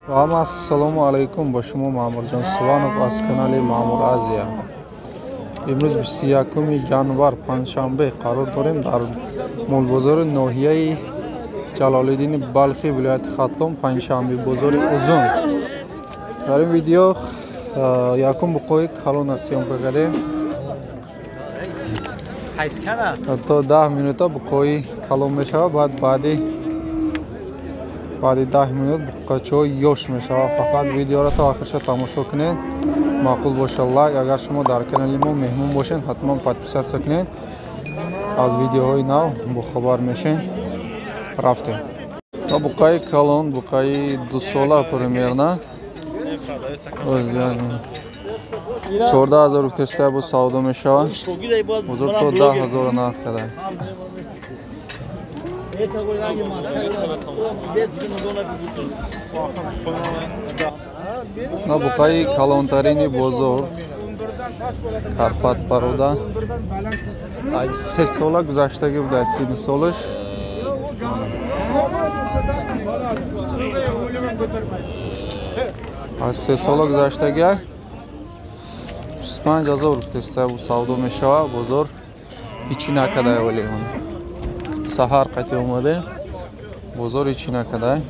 Ассалому алайкум, бо шумо Маъмурҷон Суванов аз канали Маъмур Азия. Имрӯз 21 январ, панҷшанбе, қарор дорем дар молбозори ноҳияи Ҷалолиддини Балхи, вилояти Хатлон, панҷшанбе бозори Узун. Дар ин видео якум буқои калона съёмка кардем. То 10 минута буқои калон мешавад, баъд баъди 10 минут буқачаҳо ёш мешавад. Фақат видеоро то охирша тамошо кунед. Маъқул боша лайк. Агар шумо дар канали мо меҳмон бошед, ҳатман подписаться кунед. Аз видеоҳои нав бохабар мешед. Рафтем. Буқаи калон, буқаи дусола примерно. 14 000 рубл бо савдо мешавад. Бозор то 10 000 нарх карданд. На буқаи калонтарини бозор, Карпат парода, 3 сола гузаштагӣ буда, сини солаш. Аз 3 сола гузаштагӣ 25 000 рубл савдо мешавад. Бозор ҳичи накарда, вале он саҳар қатъи омаде, бозор ҳичи накарда.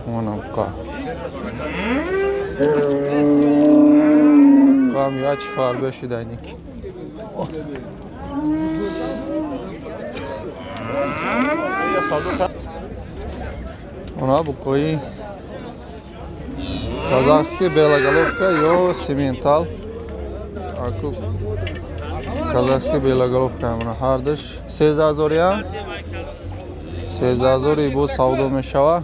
Мона буқа буқам яч фарбе шудайник. Она буқои казахский белоголовка ё сементал. Казахский белоголовка ҳардуш 13 000 я 13 000 бо савдо мешавад.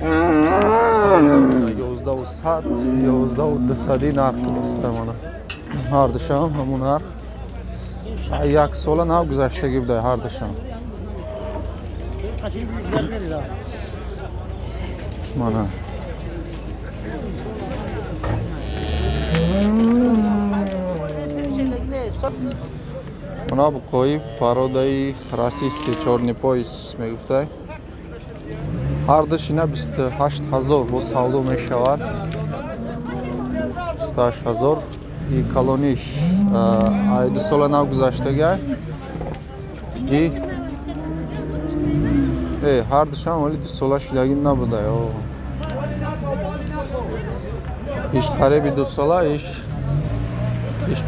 1100, 11 200 нарх кидаст. Ҳардушам ҳамун нарх. Як сола нав гузаштагӣ буда ҳардушам. Мана мана буқои пародаи российский чёрный пояс мегуфтай. Ҳардуш ина 28 000 бо савдо мешавад. 28 000. И калониш ай 2 сола нав гузаштага. И ҳардушам вале 2 сола шудагӣ набуда. Иш қариби 2 сола, иш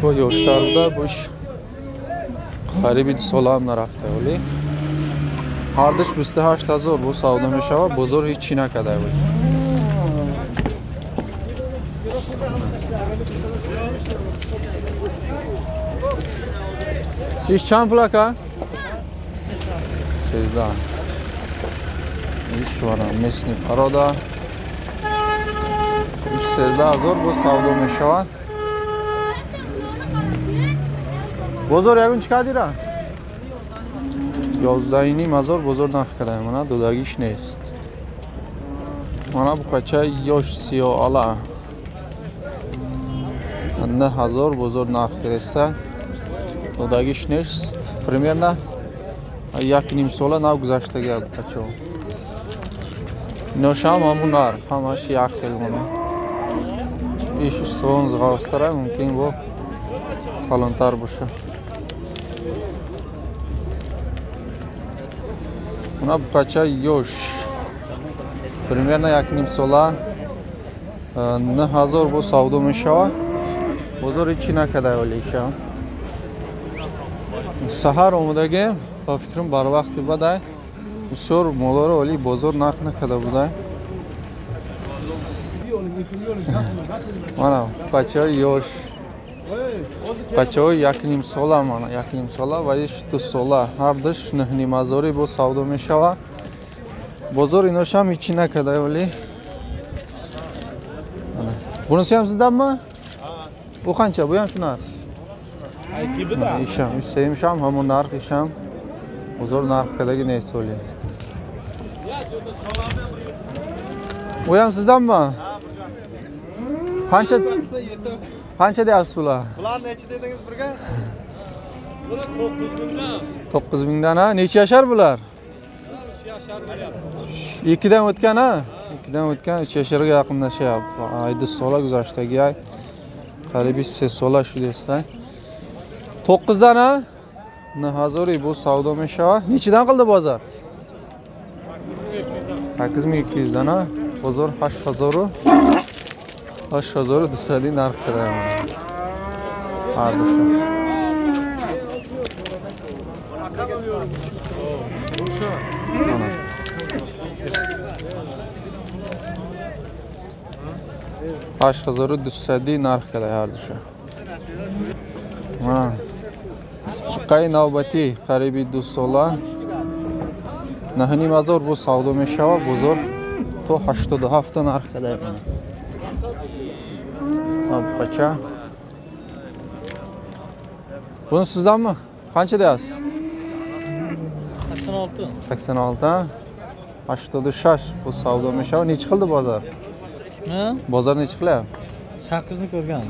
бо ёштар буда, буш қариби 2 сола ҳам нарафта. Вале ҳардуш 28 000 бо савдо мешавад. Бозор ҳичи накарда. Иш чанд пул ака? 13. Иш вара местный порода. Иш 13 000 бо савдо мешавад. Бозор ягон чӣ кардира? 11 500 бозор нарх карда. Мана додагиш нест. Мана буқачаи ёш сиёала 9000 бозор нарх кардеста. Додагиш нест. Примерно 1,5 сола нав гузаштагӣ буқачаҳо. Иношам ҳамун нарх, ҳамаш як хел мона. Иш устувон зғавстара, мумкин бо калонтар боша. Мана буқача ёш примерно 1,5 сола 9000 бо савдо мешавад. Бозор ҳичи накарда вале иша. Саҳар омадагем, ба фикрам барвақти бадай. Бисёр молоро вале бозор нарх накарда буда. Мана буқачаи ёш, бачаҳои 1,5 сола, мана 1,5 сола ва иш 2 сола, ҳардуш 9 500 бо савдо мешавад. Бозор иношам ҳичи накарда вале. Бунисиам сизданми? Bu qancha? Bu ham shu narx. Isham, seyimsham ҳамон нарх, ишам бозор нарх кардагӣ нест вале. U ham sizdanmi? Qancha? Qancha deyapsiz bular? Bular necha dedingiz birga? Bular 9 mingdan. 9 mingdan ha? Necha yashar bular? 3 yashar. 2dan o'tgan ha? 2dan o'tgan, 3 yasharga yaqinlashyapti. Ay 2 sola guzashtagi ay. Қариби 3 сола шудеста. 9dan ha? 9 ҳазори bu savdo mешава. Nechidan qildi bozor? 8200 dan ha? Bozor 8000 8200 narx qilyapti. Har dusha. Mana. 8200 нарх кадай ҳар душа. Мана. Қай навбатӣ қариби 2 сола 9,5 ҳазор бо савдо мешава, бозор то 87 нарх кадай мана. Абқача. Buni sizdanmi? Qancha deyapsiz? 86. 86, 86 bu savdo mешава. Nechi qildi bozor? Ha? Bozor nechi qilyapti? 8ni ko'rgan.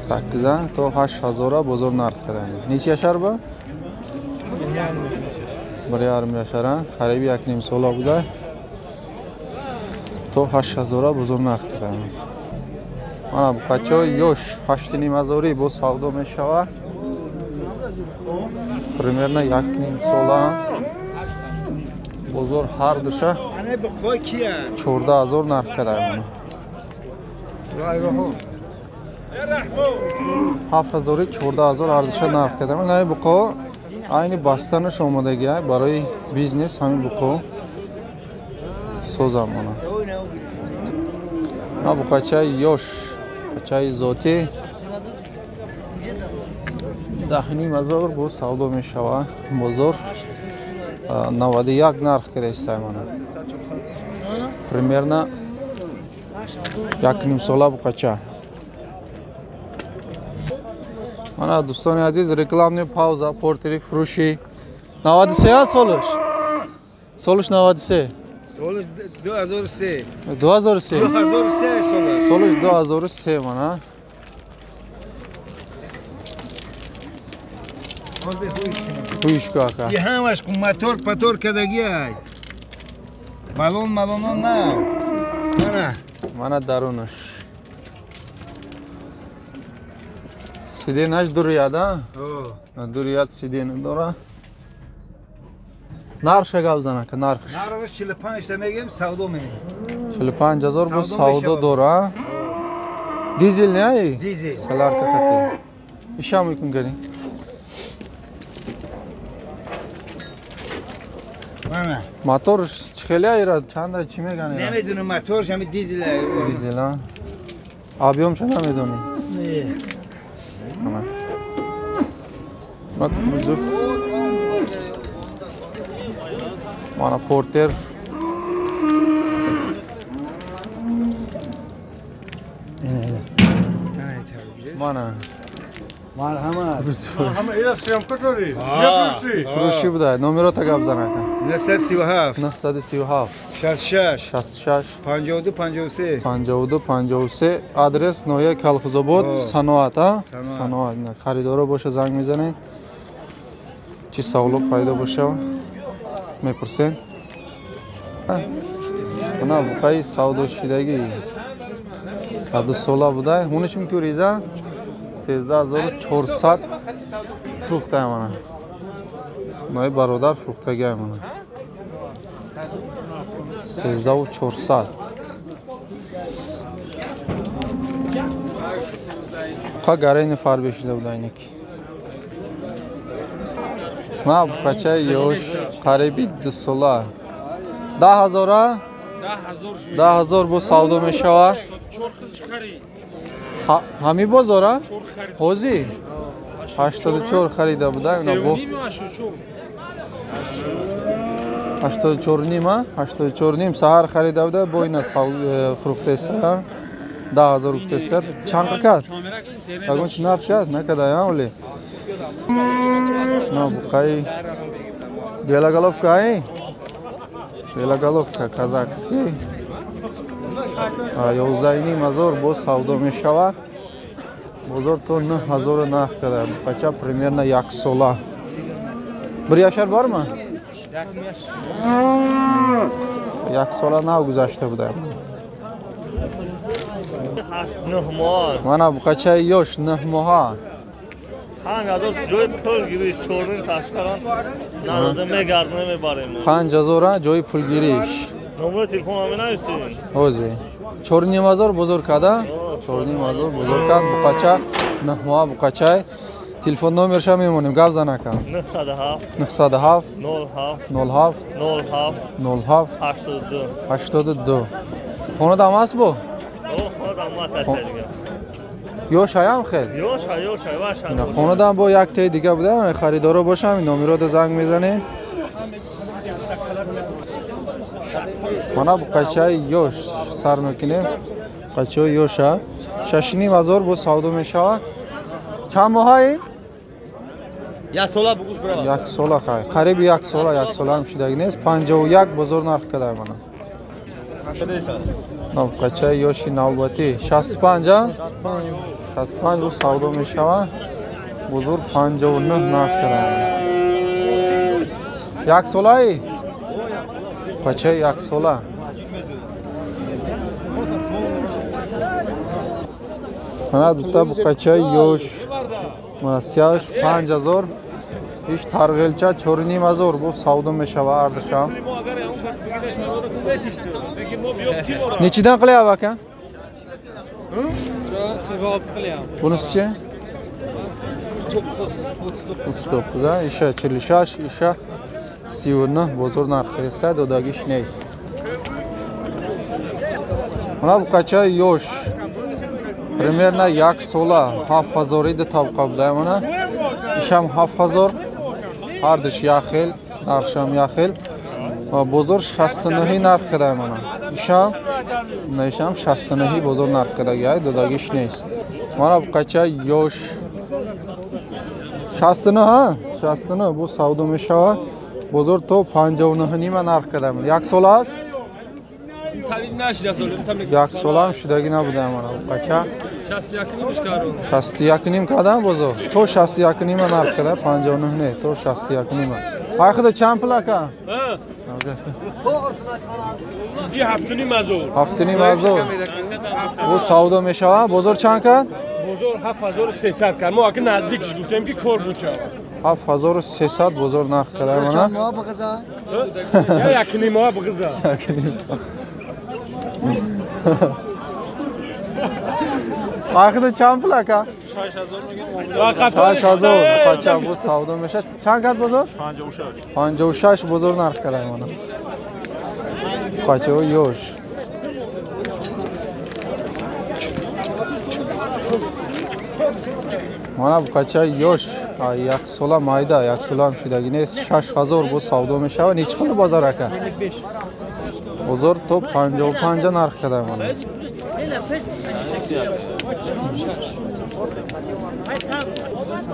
8 ha? To 8 hazora bozor narxida. Necha yashar bu? 1,5 yashar ha? Qariyb 1,5 sola buda. To 8 hazora bozor narxida. Mana bu qacho yosh 8,5 hazori bu savdo mешава. Примерно 1,5 sola. Bozor har dusha 14 hazor narx кадай mana. 7 ҳазори 14 ҳазор ҳардуша нарх кардам. Ин ҳами буқо айни бастанаш омодагӣ барои бизнес, ҳамин буқо созам мона. На буқачаи ёш, бачаи зотӣ 10,5 ҳазор бо савдо мешава. Бозор 91 нарх кардааста мона. Примерно 1,5 сола буқача. Мана дӯстони азиз, рекламный пауза, портери фурӯшӣ 93 аст солаш? Солаш 93? Солаш 2003. 2003? 2003 солаш. Солаш 2003 мана. Хуишку ака. И ҳамаш мотор патор кадаги ай. Балон малонон на. Мана. Мана дарунаш. Сиденаш дурияда? Дурият сиден дора. Нархша гап зан ака, нархш. Нархш 45 та мегем, савдо менем. 45 ҳазор бо Савдо савдо мешавад. дора. Дизел не ай? Дизел. Солярка хати. Ишам мекун гани. Мана. Мотор чӣ хеле айра чанда чӣ меган ира? Намедонам моторш ҳами дизел. Дизел а? Объёмша намедонӣ? Не. Ана. Ма кузов. Мана портер. Мана. Марҳамат. Ҳама ира съёмка дорӣ? Фурӯшӣ буда. Номерота гап зан ака. 937 937 66 66 52 53. 52 53. Адрес ноҳияи Калхузобод, О. Саноат, а? Саноат. Саноат. Ина, харидоро боша занг мезанед. Чӣ саволо пайдо боша мепурсед. Мана буқаи савдошидагӣ 2 сола буда. Ҳуниш мекӯриза? 13 400 фурӯхтая мана. Нои бародар фурӯхтагиай мана. 13 400. Қа гарени фарбе шуда буда инеки. Ма буқачаи ёш қариби 2 сола. 10 ҳазора? 10 ҳазор бо савдо мешава? Ҳами бозора? Ҳозир? 84 харида буда, ина бо 84 ним, а? 84 ним саҳар харида буда, бо ина фурӯхтеста. 10 ҳазор гуфтеста. Чанд кард? Ягон чи нарх кард? Накарда, а, оли? На буқаи белоголовка ай? Белоголовка казахский. 11,5 ҳазор боз савдо мешавад. Бозор то 9 ҳазору нарх карда. Буқача примерно 1 сола. Bir yashar bormi? Як сола нав гузашта буда. 9 моҳ. Мана буқачаи ёш 9 моҳа. 5000 ҷои пулгириш чорним ташқаран надода мегардонем мебарем. 5000 ҷои пулгириш. Номери телефон менависӣ? Ҳозир. 4500 бозор када? 4500 бозор кад буқача 9 моҳа буқачай. Телефон номерша мемонем, гап зан ака. 907 907 07 07 07 07 82 82. Хонадам аст бу? Хонадам аст дига. Ёш аям хел? Ёш, ёш, ваша. Хонадам бо як теи дига буда, харидоро бошам, номерода занг мезанед. Мана буқачаи ёш сар мекунем. Буқачаи ёша 6500 бо савдо мешавад. Чанд моҳаи? Як сола бугуш брава. Як сола хай. Қариб як сола, як сола ҳам шидаги нест. 51 бозор нарх кадай мана. Буқачаи ёши навбатӣ 65 а? 65 бо савдо мешавад. Бозор 59 нарх кадай. Як солаи? Буқачаи як сола. Мана дута буқачаи ёш. Мана сияш 5000. Иш тарғелча 4500 бо савдо мешава ардашам. Nechidan qilyapti aka? 46 qilyapti. Bunisichi? 9 39 a, isha 46, isha 39 bozor narxi esa dodagish neст. Mana buqacha yosh. Примерно як сола 7000 ди табқа буда мана. Ишам 7000. Ҳардуш як хел, нархшам як хел. Бозор 69 нарх кадай мана. Ишам, ишам 69 бозор нарх кадаги, додагиш нест. Мана буқача ёш 69 ҳа, 69 бу савдо мешавад. Бозор то 59 нарх кадай мана. Як сола аст? Як сола ҳам шудагӣ набуда мана буқача. 61 кадам бозор. То 61 нарх када, 59 не, то 61. Ай худо чанд пул ака? 7,5 7,5. Бу савдо мешавад. Бозор чанд кард? Бозор 7300 кард. Мо ака наздикш гуфтем ки кор бучавад. 7300 бозор нарх када мана. Я 1,5 моҳ бигза. Ай чанд пул ака? 6000. Буқача бу савдо мешавад. Чанд кард бозор? 56. 56 бозор нарх кадай мана. Буқачаҳо ёш. Мана буқача ёш, як сола майда, як сола ҳам шудагӣ нест. 6000 бу савдо мешавад. Нечи қилди бозор ака? Бозор то 55 нарх кадай мана.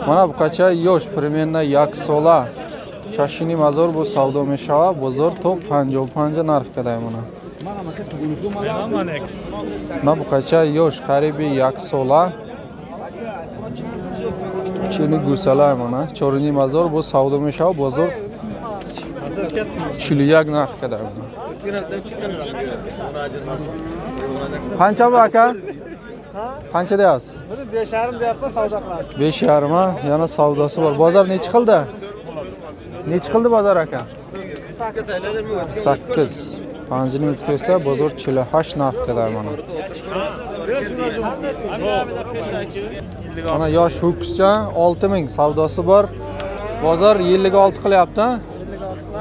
Мана буқача ёш, примерно як сола 6500 бу савдо мешавад. Бозор то 55 нарх кадай мана. Мана буқача ёш қариби як сола чини гӯсала мана 4500 бу савдо мешавад. Бозор 41 нарх кадай мана. Qancha bu aka? Qancha deyapsiz? Buni 5,5 deyapman, savdo qilamiz. 5,5 yana savdosi bor. Bozor nechi qildi? Nechi qildi bozor aka? 8. 5ning ustida bozor 48 narx qiladi mana. Mana yosh ho'kizcha 6000 savdosi bor. Bozor 56 qilyapti.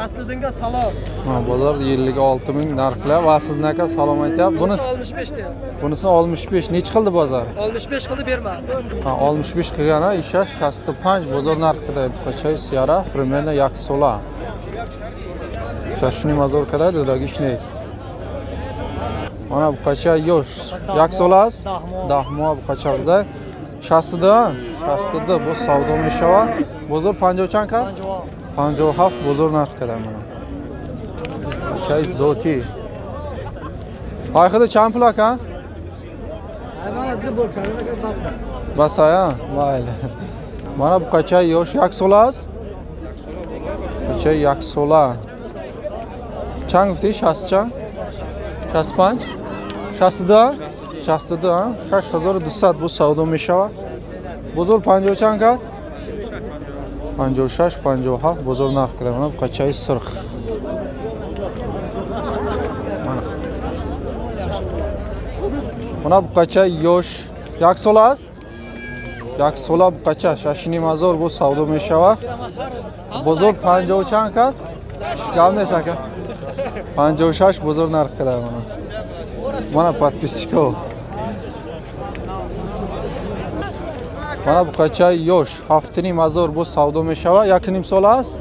Vasliddinga salom. Ha, bozor 56000 narxlar. Vasliddin aka salom aytyapti. Buni 65 deyapti. Bunisi 65. Nechi qildi bozor? 65 qildi, bermadi. Ha, 65 qilgan, isha 65 bozor narxida. Buqachay siyara примерно як sola. 6,5 kada dodagish neст. Mana buqacha yosh. Як sola аст? 10 моҳ buqacha буда. 62, 62 bu savdo mешавад. Бозор 50 чанд кард? 57 бозор нарх кадай мана. Чай зотӣ. Ай худо чанд пул ака? Басая? Майли. Мана буқача ёш як сола аст? Буқачаи яксола. Чанд гуфтӣ? 60 чанд? 65? 62? 62, 6200 бо савдо мешавад. Бозор 50 чанд кард? 56, 57 бозор нарх карда. Мана буқачаи сурх. Мана буқачаи ёш. Як сола аст? Як сола буқача 6500 бо савдо мешавад. Бозор 50 чанд кард? Гап нест ака. 56 бозор нарх карда мана. Мана подписчикҳо. Мана буқачаи ёш 7500 бо савдо мешавад. 1,5 сола аст?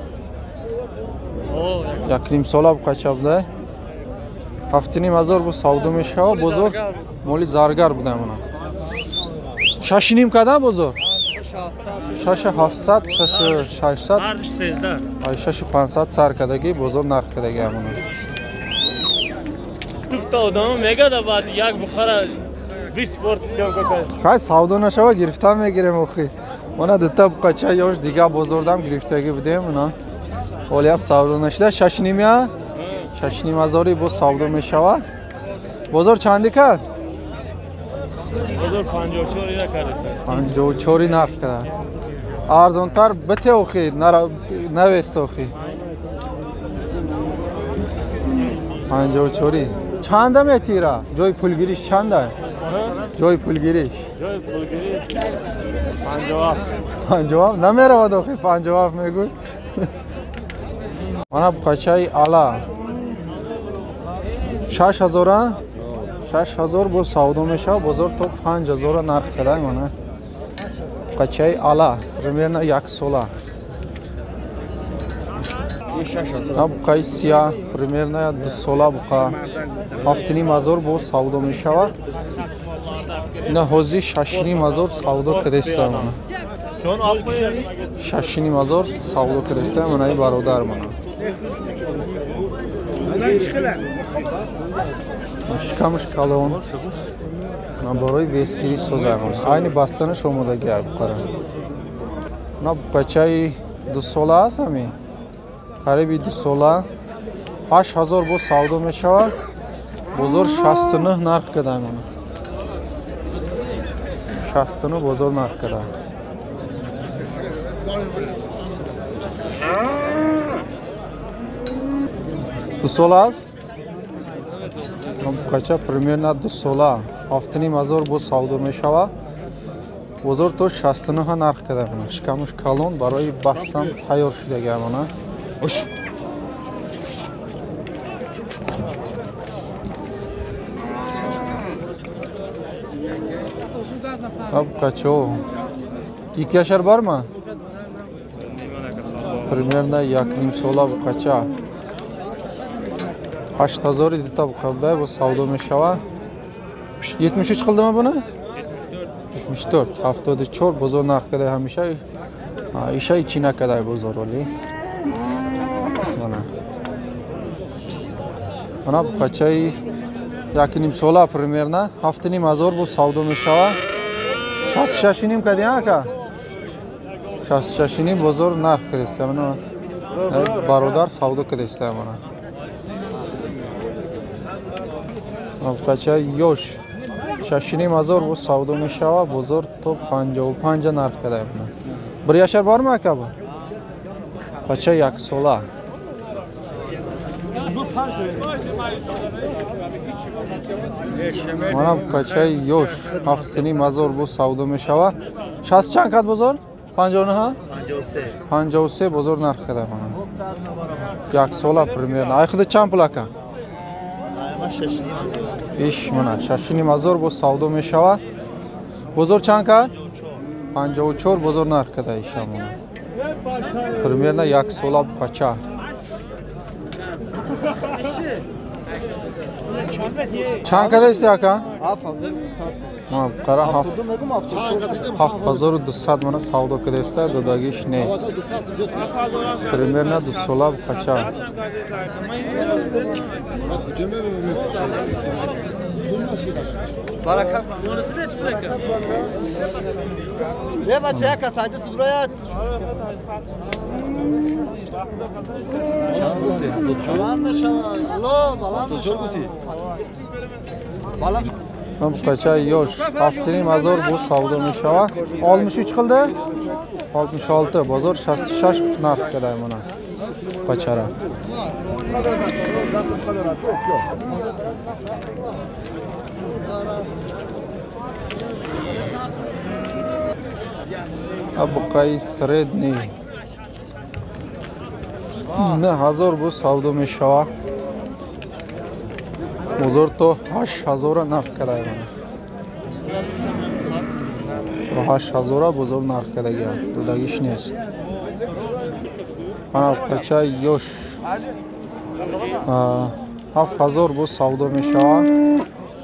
1,5 сола буқача буда. 7500 бо савдо мешавад. Бозор моли заргар буда мана. 6,5 кардам бозор? 6700, 6600, 6500 сар кардагӣ бозор нарх кардагӣ ҳамона. Тупта одам мегада баъд як бухара 20 бор съёмка кард. Хай савдо нашава гирифта мегирем охи. Мана дута буқача ёш дига бозордам гирифтагӣ будем она. Ҳолиам савдо нашуда 6,5 6,5 ҳазори боз савдо мешавад. Бозор чанди кард? Бозор 54 ира кард. 54 нарх кард. Арзонтар бите охи, навест охи. 54. Чанда метира? Ҷои пулгириш чанда? Ҷои пулгириш? Ҷои пулгириш 57. 57 намеравад охи 57 мегӯй. Мана буқачаи ала. 6000 6000 боз савдо мешавад. Бозор то 5000 нарх карда мана. Буқачаи ала примерно як сола. На буқаи сия примерно 2 сола буқа 7500 боз савдо мешавад. Ина ҳозир 6500 савдо кардеста мана. 6500 савдо кардеста мана ин бародар мана. Шикамаш калон. На барои вескирӣ соза мана. Айни бастанаш омодагӣ ай буқара. На буқачаи 2 сола аст ҳамин. Қариби 2 сола 8000 боз савдо мешавад. Бозор 69 нарх карда мана. 69 бозор нарх карда. 2 сола аст? Буқача примерно 2 сола 7500 боз савдо мешавад. Бозор то 69 нарх карда мана. Шикамуш калон барои бастам тайёр шудага мана. Буқачао 2 яшар барма? Примерно 1,5 сола буқача. 8000 дута буқа буда боз савдо мешавад. 73 қилдими буни? 74. 74 бозор нарх карда ҳамеша. Иша ичи накарда бозор оли. Мана. Мана буқачаи 1,5 сола примерно 7500 боз савдо мешавад. 66,5 кардӣ ака? 66,5 бозор нарх кардеста мана. Бародар савдо кардеста мана. Буқачаи ёш 6500 боз савдо мешавад. Бозор то 55 нарх карда мана. 1 яшар барми ака бу? Буқачаи як сола. Мана буқачаи ёш 7500 боз савдо мешавад. 60 чанд кард бозор? 59? 53 бозор нарх карда мана. Як сола примерно. Ай худи чанд пул ака? Иш мана 6500 боз савдо мешавад. Бозор чанд кард? 54 бозор нарх карда иша мана. Примерно як сола буқача. Чанд кардаисти ака? Буқара 7200 мана савдо кардаиста, додагиш нест. Примерно 2 сола буқача. Buqacha yosh 7,5 hazor bu savdo mешава. 63 qildi. 66 bozor 66 narx kaday mana. Buqachara. Buqay средний 9 ҳазор bu savdo mешава. Бозор то 8 ҳазора нарх кадай mana. То 8 ҳазора бозор нарх кадаган. Додагиш нест. Mana buqacha yosh 7 ҳазор bu savdo мешава.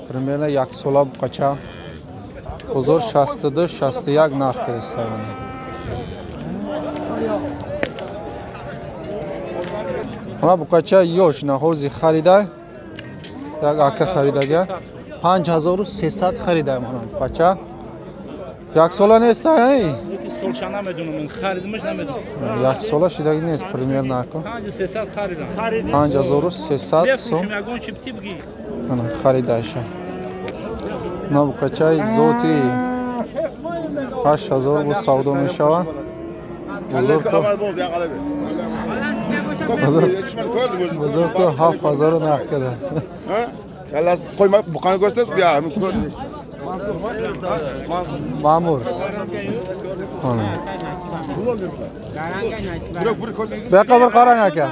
Примерно як сола buqacha. Бозор 62 61 нарх кадаста mana. Mana buqacha yosh наҳози харида. Як ака харидага 5300 харида mana buqacha. Як сола нест, ай? Солша намедунам, харидимаш намедунам. Як сола шидаги нест примерно ако. 5300 харидам. 5300 сом. Ягон чи бити бги. Mana харидаша. Mana buqachai зоти 8000 бу савдо мешава. Бозор то 7000 нарх када. Kallasi qo'yma, buqani ko'rsat, bu yoq. Ma'mur. Mana. Bu yoqqa bir qarang aka.